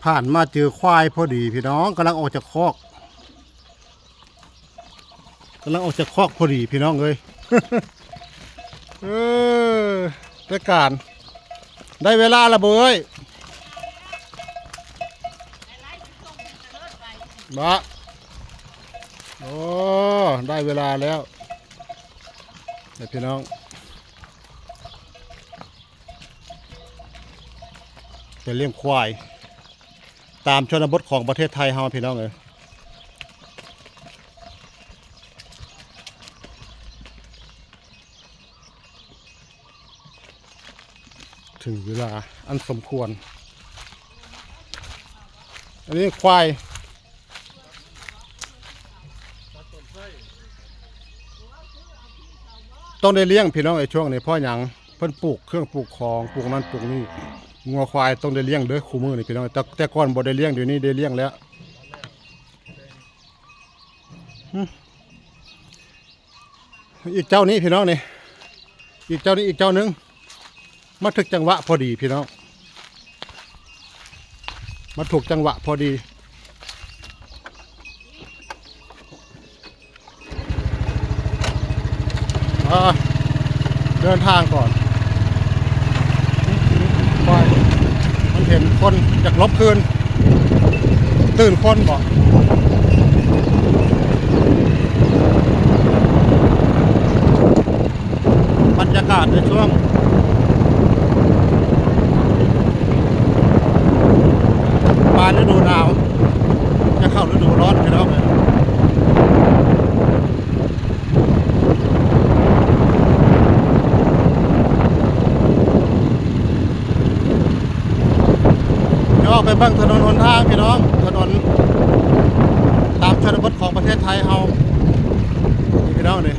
ຜ່ານມາເຈີຄວາຍພໍດີພີ່ນ້ອງ ກຳລັງອອກຈາກຄອກ ກຳລັງອອກຈາກຄອກພໍດີພີ່ນ້ອງເອີຍ ເອີ ໄດ້ການ ໄດ້ເວລາແລ້ວບໍ່ເອີຍ ບະ ໂອ້ ໄດ້ເວລາແລ້ວ ນີ້ພີ່ນ້ອງ ໄປລ້ຽງຄວາຍ ຕາມຊົນນະບົດຂອງປະເທດໄທເຮົາ ພີ່ນ້ອງເອີຍ. ເຖິງເວລາອັນສົມຄວນ ອັນນີ້ຄວາຍ ຕ້ອງໄດ້ລ້ຽງພີ່ນ້ອງເອີຍ ຊ່ວງນີ້ ເພາະຫຍັງ ເພິ່ນປູກເຄື່ອງປູກຂອງ ປູກນັ້ນປູກນີ້ ງົວຄວາຍຕ້ອງໄດ້ລ້ຽງເດີ ຄູ່ມື້ນີ້ພີ່ນ້ອງ ແຕ່ ແຕ່ກ່ອນບໍ່ໄດ້ລ້ຽງ ດຽວນີ້ໄດ້ລ້ຽງແລ້ວ. ອືມ ອີກເຈົ້ານີ້ພີ່ນ້ອງນີ້ ອີກເຈົ້ານີ້ ອີກເຈົ້າໜຶ່ງ ມາຖືກຈັງຫວະພໍດີພີ່ນ້ອງ ມາຖືກຈັງຫວະພໍດີ ອ່າ ເດີນທາງກ່ອນ ມັນເຫັນຄົນ ຢາກຫຼົບຄືນ ຕື່ນຄົນບໍ? ບັນຍາກາດໃນຊ່ວງປາຍລະດູໜາວ ຈະເຂົ້າລະດູຮ້ອນພີ່ນ້ອງເອີຍ. ດຽວອອກໄປເບິ່ງຖະໜົນຫົນທາງພີ່ນ້ອງ ຖະໜົນຕາມຊົນນະບົດຂອງປະເທດໄທເຮົາ ນີ້ພີ່ນ້ອງນີ້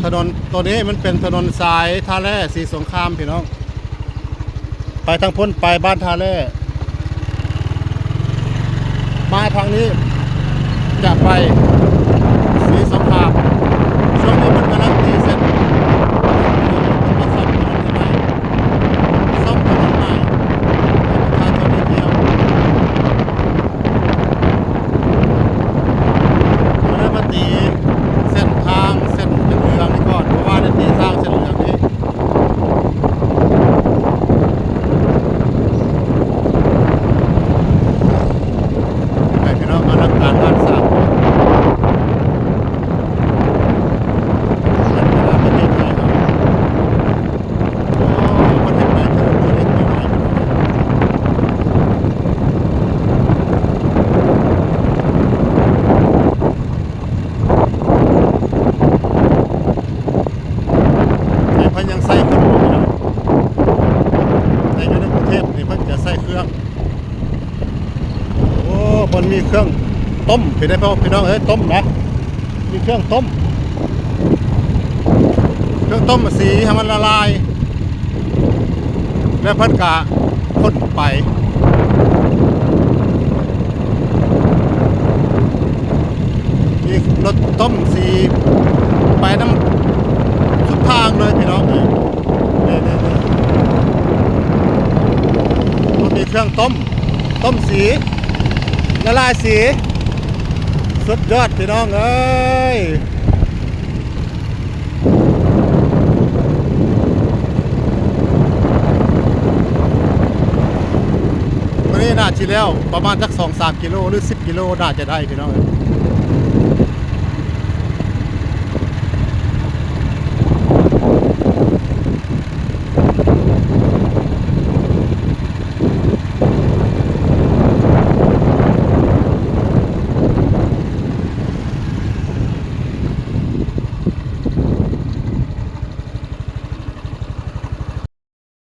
ຖະໜົນໂຕນີ້ມັນເປັນຖະໜົນສາຍທ່າແລ ສີສົງຄາມພີ່ນ້ອງ. ໄປທາງພຸ້ນ ໄປບ້ານທ່າແລ້ ມາທາງນີ້ຈະໄປສີສົງຄາມ. ຊ່ວງນີ້ເພິ່ນກຳລັງຕີເສັ້ນ ເພິ່ນກຳລັງສ້ອມຖະໜົນໃໝ່ ສ້ອມຖະໜົນໃໝ່ໃຫ້ປະຊາຊົນໄດ້ທ່ຽວ ກໍເລີຍມາຕີເສັ້ນທາງເສັ້ນເຫຼືອງໆນີ້ກ່ອນ ເພາະວ່າໄດ້ຕີສ້າງເສັ້ນເຫຼືອງນີ້ ໃຫ້ພີ່ນ້ອງອະລັງການງານສ້າງ ພັດທະນາປະເທດໄທເຮົາ. ໂອ້ ເພິ່ນເຮັດໄດ້ເທື່ອລະໜ້ອຍເລັກໜ້ອຍ. ແຕ່ເພິ່ນຍັງໃຊ້ຄົນຢູ່ເນາະ ແຕ່ຢູ່ໃນກຸງເທບນີ້ເພິ່ນຈະໃຊ້ເຄື່ອງ. ໂອ້ ເພິ່ນມີເຄື່ອງຕົ້ມ ເປັນໄດ້ ພີ່ນ້ອງເອີຍ ຕົ້ມນະ ມີເຄື່ອງຕົ້ມ ເຄື່ອງຕົ້ມສີໃຫ້ມັນລະລາຍ ແລ້ວເພິ່ນກະຂົນໄປ ມີລົດຕົ້ມສີໄປນຳສຸດທາງເລີຍ ພີ່ນ້ອງເອີຍ. ນີ້ໆໆ ເພິ່ນມີເຄື່ອງຕົ້ມ ຕົ້ມສີ ລະລາຍສີ ສຸດຍອດພີ່ນ້ອງເອີຍ. ມື້ນີ້ໜ້າຊິແລ້ວປະມານຈັກສອງສາມກິໂລ ຫຼື ສິບກິໂລ ໜ້າຈະໄດ້ພີ່ນ້ອງເອີຍ.